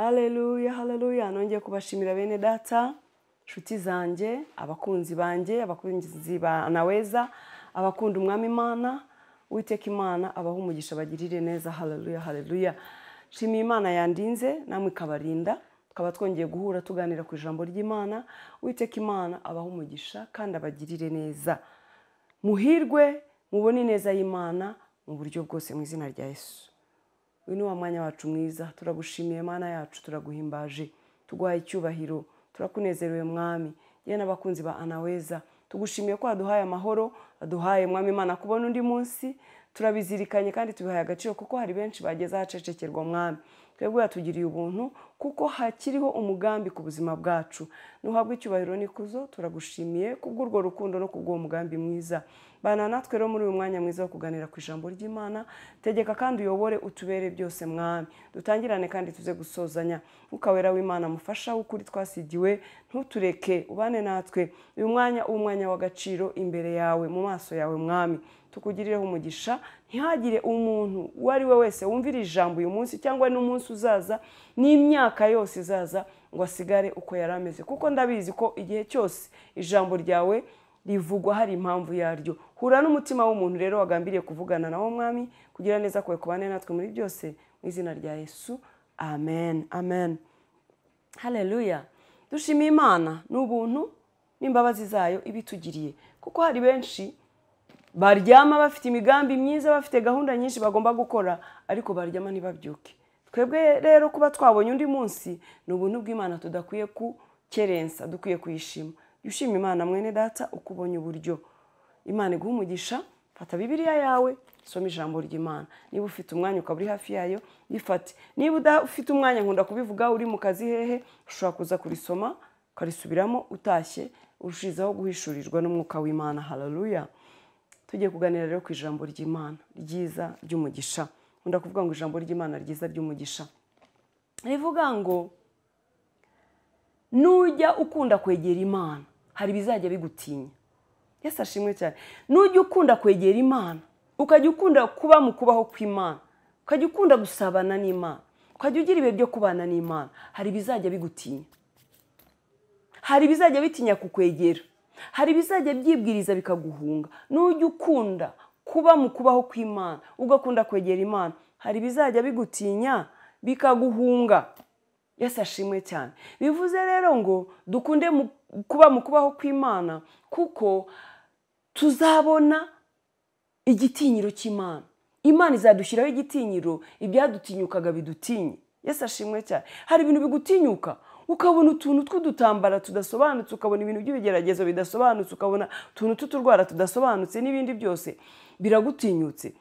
Haleluya, haleluya. Nongeye kubashimira bene data, nshuti zanjye, abakunzi banjye, abakunzi ba Anaweza, abakunda Umwami Imana, Uwiteka Imana abaha umugisha, bagirire neza. Haleluya, haleluya. Nshimiye Imana yandinze namwe ikabarinda, tukaba twongeye guhura tuganira ku ijambo ry'Imana. Uwiteka Imana abaha umugisha kandi abagirire neza. Muhirwe, mubone ineza y'Imana mu buryo bwose mu izina rya Yesu. Uyu ni wa mwanya wacu mwiza, turagushimiye Mana yacu, turaguhimbaje, tuguhaye icyubahiro, turakunezerewe Mwami. Yewe n'abakunzi ba Anaweza, tugushimiye ko waduhaye amahoro, waduhaye Mwami Imana kubona undi munsi, turabizirikanye kandi tubihaye agaciro kuko hari benshi bageze ahacecekerwa Mwami. Twebwe yatugiriye ubuntu kuko hakiriho umugambi ku buzima bwacu. Nuhabwe icyubahiro n'ikuzo, turagushimiye kubw'urwo rukundo no kubw'uwo mugambi mwiza. Bana natwe rero muri uyu mwanya mwiza wo kuganira ku ijambo ry'Imana, tegeka kandi uyobore utubere byose Mwami. Dutangirane kandi tuze gusozanya. Mwuka wera w'Imana mufasha w'ukuri twasigiwe, ntutureke, ubane natwe. Uyu mwanya umwanya w'agaciro imbere yawe, mu maso yawe Mwami. Tukugirireho umugisha, ntihagire umuntu uwo ari we wese wumvira ijambo uyu munsi cyangwa n'umunsi uzaza n'imyaka yose izaza ngo asigare uko yari ameze, kuko ndabizi ko igihe cyose ijambo ryawe rivugwa hari impamvu yaryo. Hura n'umutima w'umuntu rero wagambiriye kuvugana nawo Mwami, kugira neza kwawe kubane natwe muri byose mu izina rya Yesu, amen, amen. Haleluya. Dushimiye Imana n'ubuntu n'imbabazi zayo ibitugiriye, kuko hari benshi baryama bafite imigambi myiza, bafite gahunda nyinshi bagomba gukora, ariko baryama ntibabyuke. Twebwe rero kuba twabonye undi munsi ni ubuntu bw'Imana tudakwiye kukerensa, dukwiye kuyishima. Ushima Imana mwene data uko ubonye uburyo. Imana iguha umugisha. Fata Bibiliya yawe, soma ijambo ry'Imana. Niba ufite umwanya ukaba uri hafi yayo, yifate. Niba udafite umwanya, nkunda kubivuga, uri mu kazi hehe, ushobora kuza kurisoma ukarisubiramo utashye, urushizaho guhishurirwa n'umwuka w'Imana. Haleluya. Tugiye kuganira rero ku ijambo ry'Imana ryiza ry'umugisha. Nkunda kuvuga ngo ijambo ry'Imana ryiza ry'umugisha rivuga ngo nujya ukunda kwegera Imana hari bizajya bigutinya. Yesu ashimwe cyane. Nujya ukunda kwegera Imana, ukajya ukunda kuba mu kubaho kw'Imana, ukajya ukunda gusabana n'Imana, ukajya ugira ibihe byo kubana n'Imana, hari bizajya bigutinya. Hari bizajya bitinya kukwegera. Hari bizajya byibwiriza bikaguhunga. Nujya ukunda kuba mu kubaho kw'Imana, ugakunda kwegera Imana, hari bizajya bigutinya bikaguhunga. Yesu ashimwe cyane. Bivuze rero ngo dukunde kuba mu kubaho kw'Imana, kuko tuzabona igitinyiro cy'Imana. Imana izadushyiraho igitinyiro, ibyadutinyukaga bidutinye. Yesu ashimwe cyane. Hari ibintu bigutinyuka, ukabona utuntu tw'udutambara tudasobanutse, ukabona ibintu by'ibigeragezo bidasobanutse, ukabona utuntu tw'uturwara tudasobanutse n'ibindi byose biragutinyutse.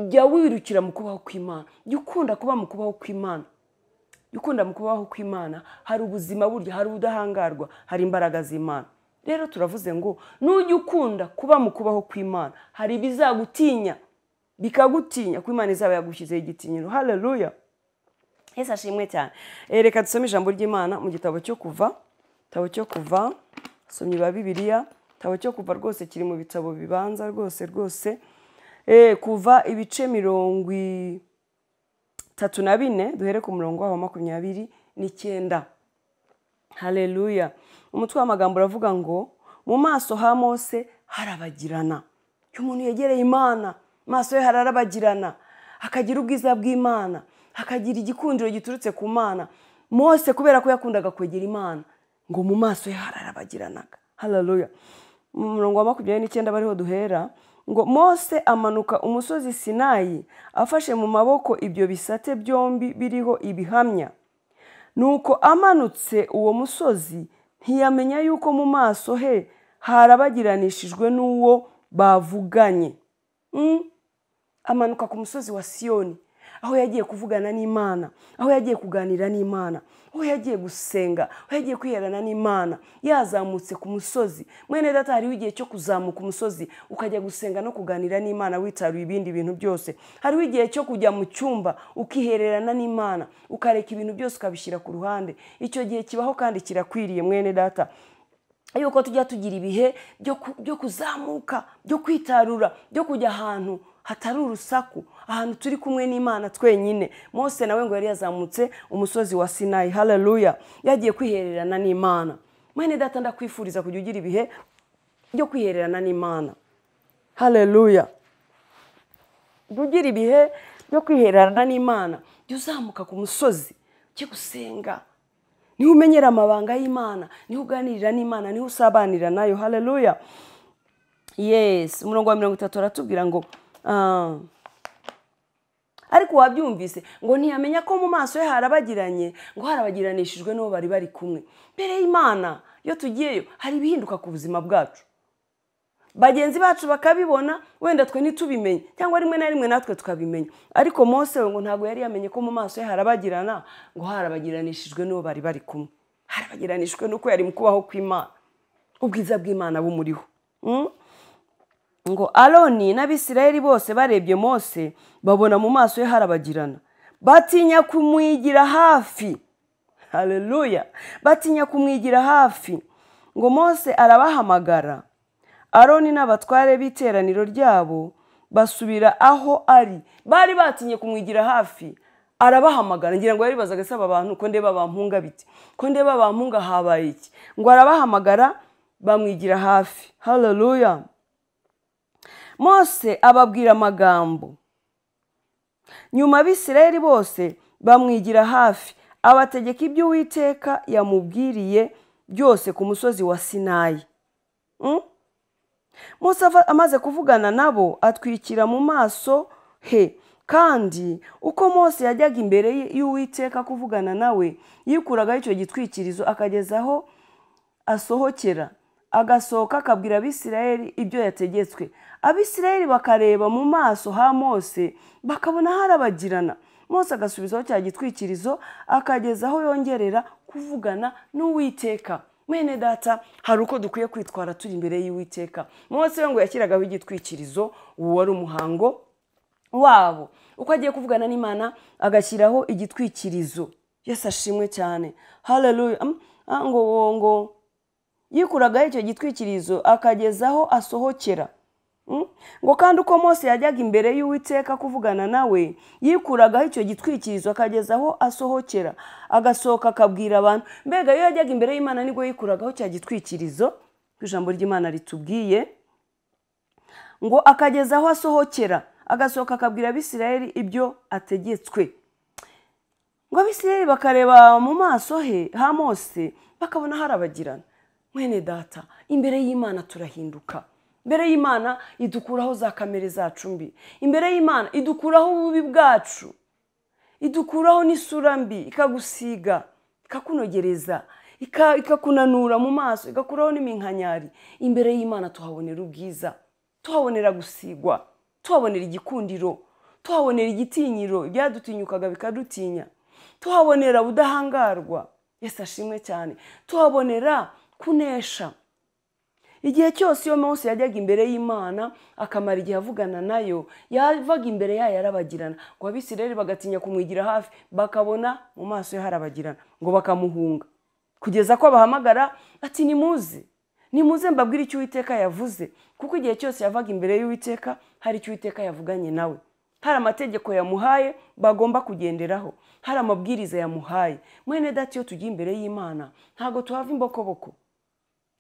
Jya wirukira mu kubaho kw'Imana, jya ukunda kuba mu kubaho kw'Imana. Jya ukunda mu kubaho kw'Imana, hari ubuzima burya, hari ubudahangarwa, hari imbaraga z'Imana. Rero turavuze ngo nujya ukunda kuba mu kubaho kw'Imana, hari ibizagutinya bikagutinya, ko Imana izaba yagushyizeho igitinyiro. Haleluya. Yesu ashimwe cyane. Reka dusome ijambo ry'Imana mu gitabo cyo Kuva, gitabo cyo Kuva, somyi ba Bibiliya, gitabo cyo Kuva rwose kiri mu bitabo bibanza rwose rwose. Kuva ibice 34, duhere ku murongo wa 29. Haleluya. Umutwe w'amagambo uravuga ngo mu maso ha Mose harabagirana. Iyo umuntu yegereye Imana, maso ye hararabagirana, akagira ubwiza bw'Imana, akagira igikundiro giturutse ku Mana. Mose kubera ko yakundaga kwegera Imana, ngo mu maso ye hararabagiranaga. Haleluya. Mu murongo wa 29 bariho duhera ngo Mose amanuka umusozi Sinayi afashe mu maboko ibyo bisate byombi biriho ibihamya. Nuko amanutse uwo musozi ntiyamenya yuko mu maso he harabagiranishijwe n'uwo bavuganye. Amanuka ku musozi wa Siyoni, aho yagiye kuvugana n'Imana, aho yagiye kuganira n'Imana, aho yagiye gusenga, aho yagiye kwiherana n'Imana. Yazamutse ku musozi. Mwene data, hariho igihe cyo kuzamuka umusozi ukajya gusenga no kuganira n'Imana witaruye ibindi bintu byose. Hariho igihe cyo kujya mu cyumba ukihererana n'Imana, ukareka ibintu byose ukabishyira ku ruhande. Icyo gihe kibaho kandi kirakwiriye mwene data. Yuko tujya tugira ibihe byo kuzamuka, byo kwitarura, byo kujya ahantu hatari urusaku, ahantu turi kumwe n'Imana twenyine. Mose nawe ngo yari yazamutse umusozi wa Sinayi, haleluya, yagiye kwihererana n'Imana. Mwene data, ndakwifuriza kujya ugira ibihe byo kwihererana n'Imana, haleluya. Ugira ibihe byo kwihererana n'Imana, jya uzamuka ku musozi ujye gusenga, niho umenyera amabanga y'Imana, niho uganirira n'Imana, niho usabanira nayo, haleluya. Yes, umurongo wa 30 aratubwira ngo ariko wabyumvise ngo ntiyamenya ko mu maso ye harabagiranye, ngo harabagiranishijwe n'uwo bari bari kumwe. Mbere y'Imana iyo tugiyeyo hari ibihinduka ku buzima bwacu, bagenzi bacu bakabibona, wenda twe ntitubimenye, cyangwa rimwe na rimwe natwe tukabimenya. Ariko Mose we ngo ntabwo yari yamenye ko mu maso ye harabagirana, ngo harabagiranishijwe n'uwo bari bari kumwe, harabagiranishijwe n'uko yari mu kubaho kw'Imana, ubwiza bw'Imana bumuriho. Ngo Aroni n'Abisirayeli bose barebye Mose babona mu maso ye harabagirana, batinya kumwigira hafi, haleluya, batinya kumwigira hafi. Ngo Mose arabahamagara, Aroni n'abatware b'iteraniro ryabo basubira aho ari. Bari batinye kumwigira hafi, arabahamagara. Ngira ngo yaribazaga asaba abantu ko ndeba bampunga biti, ko ndeba bampunga habaye iki? Ngo arabahamagara bamwigira hafi, haleluya. Mose ababwira amagambo. Nyuma Abisirayeli bose bamwigira hafi, abategeka ibyo Uwiteka yamubwiriye byose ku musozi wa Sinayi. Mose amaze kuvugana nabo atwikira mu maso he, kandi uko Mose yajyaga imbere y'Uwiteka kuvugana nawe, yikuragaho icyo gitwikirizo akageza aho asohokera, agasohoka akabwira Abisirayeli ibyo yategetswe. Abisirayeli bakareba mu maso ha Mose bakabona harabagirana. Mose agasubizaho cya gitwikirizo akageza aho yongerera kuvugana n'Uwiteka. Mwene data, hari uko dukwiye kwitwara turi imbere y'Uwiteka. Mose ngo yashyiragaho igitwikirizo, uwo wari umuhango wabo. Uko agiye kuvugana n'Imana agashyiraho igitwikirizo. Yesu ashimwe cyane, haleluya. Ngo yikuragaho icyo gitwikirizo akageza aho asohokera. Ngo kandi uko Mose yajyaga imbere y'Uwiteka kuvugana nawe, yikuragaho icyo gitwikirizo akageza aho asohokera, agasohoka akabwira abantu. Mbega iyo yajyaga imbere y'Imana nibwo yikuragaho cya gitwikirizo, ijambo ry'Imana ritubwiye ngo akageza aho asohokera, agasohoka akabwira Abisirayeli ibyo ategetswe. Ngo Abisirayeli bakareba mu maso he ha Mose bakabona harabagirana. Mwene data, imbere y'Imana turahinduka. Imbere y'Imana idukuraho za kamere zacu mbi. Imbere y'Imana idukuraho ububi bwacu, idukuraho n'isura mbi, ikagusiga, ikakunogereza, ikakunanura mu maso, igakuraho n'iminkanyari. Imbere y'Imana tuhabonera ubwiza, tuhabonera gusigwa, tuhabonera igikundiro, tuhabonera igitinyiro, ibyadutinyukaga bikadutinya, tuhabonera ubudahangarwa. Yesu ashimwe cyane. Tuhabonera kunesha. Igihe cyose iyo Mose yajyaga imbere y'Imana akamara igihe avugana nayo, yavaga imbere yayo arabagirana. Ngo Abisirayeli bagatinya kumwigira hafi, bakabona mu maso ye harabagirana, ngo bakamuhunga, kugeza ko abahamagara ati nimuze, nimuze mbabwire icyo Uwiteka yavuze. Kuko igihe cyose yavaga imbere y'Uwiteka hari icyo Uwiteka yavuganye nawe, hari amategeko yamuhaye bagomba kugenderaho, hari amabwiriza yamuhaye. Mwene data, iyo tugiye imbere y'Imana ntago tuhava imbokoboko.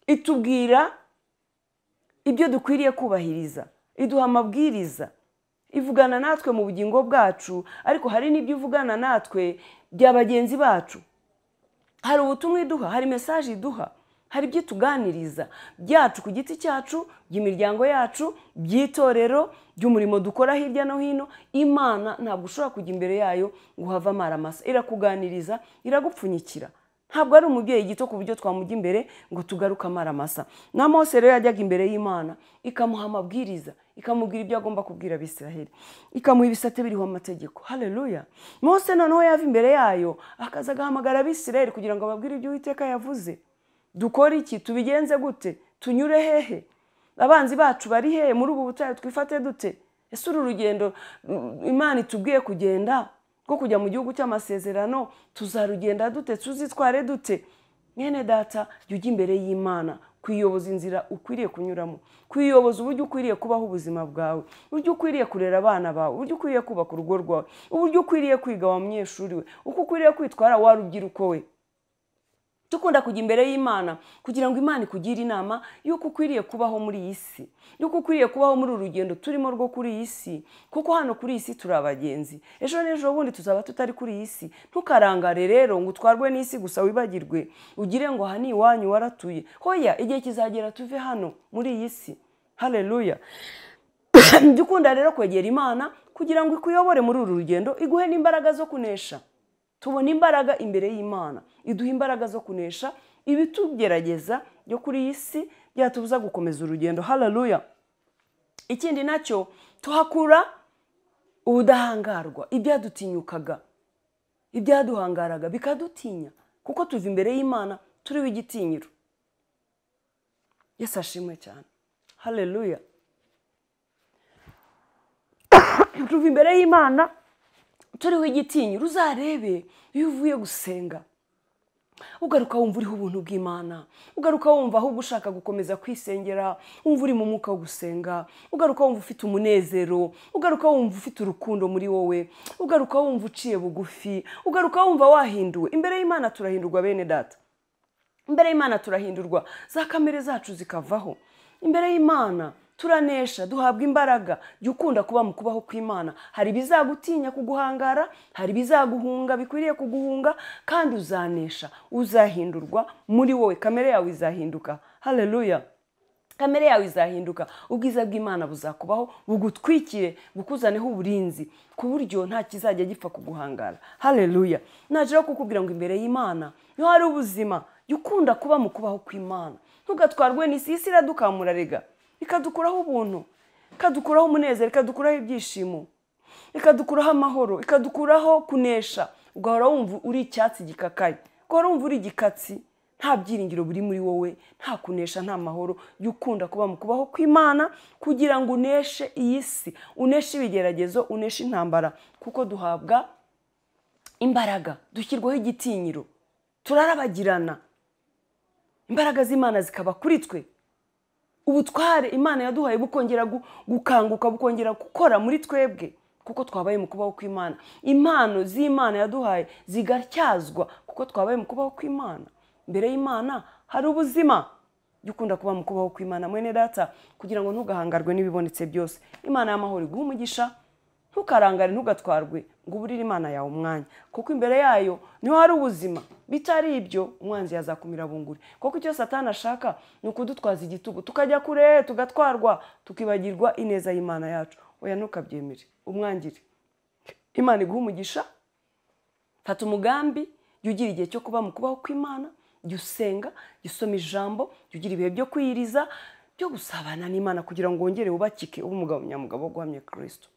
Itubwira ibyo dukwiriye kubahiriza, iduha amabwiriza, ivugana natwe mu bugingo bwacu, ariko hari n'ibyo ivugana natwe bya bagenzi bacu. Hari ubutumwa iduha, hari message iduha, hari ibyo tuganiriza byacu ku giti cyacu, by'imiryango yacu, by'itorero, by'umurimo dukora hirya no hino. Imana ntabwo ushobora kujya imbere yayo ngo uhave amaramasa. Irakuganiriza, iragupfunyikira. Ntabwo ari umubyeyi gito ku buryo twamujya imbere ngo tugaruke amaramasa. Na Mose rero yajyaga imbere y'Imana ikamuha amabwiriza, ikamubwira ibyo agomba kubwira Abisirayeli, ikamuha ibisate biriho amategeko, haleluya. Mose noneho yava imbere yayo akaza agahamagara Abisirayeli kugira ngo ababwire ibyo Uwiteka yavuze. Dukore iki? Tubigenze gute? Tunyure hehe? Abanzi bacu bari hehe? Muri ubu butayu twifate dute? Ese uru rugendo Imana itubwiye kugenda rwo kujya mu gihugu cy'amasezerano tuzarugenda dute? Tuzitware dute? Mwene data, jya ujya imbere y'Imana Kuyoboza inzira ukwiriye kunyuramo, kuyoboza uburyo ukwiriye kubaho ubuzima bwawe, uburyo ukwiriye kurera abana bawe, uburyo ukwiriye kubaka urugo rwawe, uburyo ukwiriye kwiga wa munyeshuri we, uko ukwiriye kwitwara wa rubyiruko we. Dukunda kujya imbere y'Imana kugira ngo Imana ikugire inama y'uko ukwiriye kubaho muri iyi si, y'uko ukwiriye kubaho muri uru rugendo turimo rwo kuri iyi si, kuko hano kuri iyi si turi abagenzi. Ejo n'ejo bundi tuzaba tutari kuri iyi si. Ntukarangare rero ngo utwarwe n'isi gusa wibagirwe, ugire ngo aha ni iwanyu waratuye. Hoya, igihe kizagera tuve hano muri iyi si. Haleluya. Dukunda rero kwegera Imana kugira ngo ikuyobore muri uru rugendo, iguhe n'imbaraga zo kunesha. Tubona imbaraga imbere y'Imana, iduha imbaraga zo kunesha ibitugerageza byo kuri iyi si byatubuza gukomeza urugendo. Haleluya. Ikindi nacyo tuhakura ubudahangarwa, ibyadutinyukaga, ibyaduhangaraga bikadutinya, kuko tuva imbere y'Imana turiho igitinyiro. Yesu ashimwe cyane. Haleluya. Tuva imbere y'Imana turiho igitinyiro. Uzarebe iyo uvuye gusenga ugaruka wumva uriho ubuntu bw'Imana, ugaruka wumva ahubwo ushaka gukomeza kwisengera, wumva uri mu mwuka wo gusenga, ugaruka wumva ufite umunezero, ugaruka wumva ufite urukundo muri wowe, ugaruka wumva uciye bugufi, ugaruka wumva wahinduwe. Imbere y'Imana turahindurwa bene data. Imbere y'Imana turahindurwa, za kamere zacu zikavaho. Imbere y'Imana turanesha, duhabwa imbaraga. Jya ukunda kuba mu kubaho kw'Imana. Hari ibizagutinya kuguhangara, hari ibizaguhunga bikwiriye kuguhunga, kandi uzanesha, uzahindurwa muri wowe, kamere yawe izahinduka. Haleluya. Kamere yawe izahinduka, ubwiza bw'Imana buzakubaho, bugutwikire, bukuzaneho uburinzi ku buryo nta kizajya gipfa kuguhangara. Haleluya. Naje rero kukubwira ngo imbere y'Imana niho hari ubuzima. Jya ukunda kuba mu kubaho kw'Imana, ntugatwarwe n'isi. Isi iradukamura rega, ikadukuraho ubuntu, ikadukuraho umunezero, ikadukuraho ibyishimo, ikadukuraho amahoro, ikadukuraho kunesha. Ugahora wumva uri icyatsi gikakaye, ugahora wumva uri igikatsi, nta byiringiro buri muri wowe, nta kunesha, nta mahoro. Jya ukunda kuba mu kubaho kw'Imana kugira ngo uneshe iyi si, uneshe ibigeragezo, uneshe intambara, kuko duhabwa imbaraga, dushyirwaho igitinyiro, turarabagirana, imbaraga z'Imana zikaba kuri twe. Ubutware Imana yaduhaye bukongera gukanguka, bukongera gukora muri twebwe, kuko twabaye mu kubaho kw'Imana. Impano z'Imana yaduhaye zigatyazwa kuko twabaye mu kubaho kw'Imana. Imbere y'Imana hari ubuzima. Jya ukunda kuba mu kubaho kw'Imana mwene data, kugira ngo ntugahangarwe n'ibibonetse byose. Imana y'amahoro iguhe umugisha. Ntukarangare, ntugatwarwe ngo uburire Imana yawe umwanya, kuko imbere yayo niho hari ubuzima. Bitari ibyo umwanzi yazakumira bunguri, kuko icyo Satani ashaka ni ukudutwaza igitugu, tukajya kure, tugatwarwa, tukibagirwa ineza y'Imana yacu. Oya, ntukabyemere, umwangire. Imana iguhe umugisha. Fata umugambi, jya ugira igihe cyo kuba mu kubaho kw'Imana, jya usenga, jya usoma ijambo, jya ugira ibihe byo kwiyiriza, byo gusabana n'Imana kugira ngo wongere wubakike ube umugabo nyamugabo wo guhamya Kristo.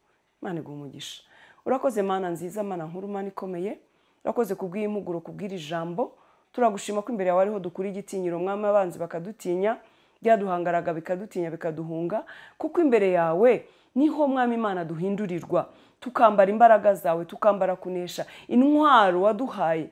Imana iguhe umugisha. Urakoze Mana nziza, Mana nkuru, Mana ikomeye. Urakoze kubw'impuguro, kubw'iri jambo. Turagushima ko imbere yawe ariho dukura igitinyiro, Mwami. Abanzi bakadutinya, byaduhangaraga bikadutinya, bikaduhunga, kuko imbere yawe niho Mwami Imana duhindurirwa, tukambara imbaraga zawe, tukambara kunesha, intwaro waduhaye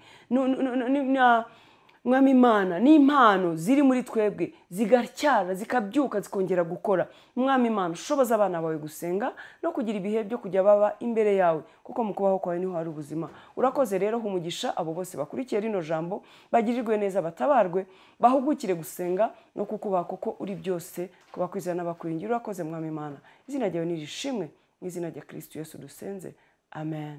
Mwami Imana, n'impano ziri muri twebwe zigatyara, zikabyuka, zikongera gukora. Mwami Imana, ushoboza abana bawe gusenga no kugira ibihe byo kujya baba imbere yawe, kuko mu kubaho kwawe niho hari ubuzima. Urakoze rero, umugisha abo bose bakurikiye rino jambo, bagirirwe neza, batabarwe, bahugukire gusenga no kukubaha, kuko uri byose kubakwizera n'abakwiringira. Urakoze Mwami Imana, izina ryawe nirishimwe, mu izina rya Kristo Yesu dusenze, amen.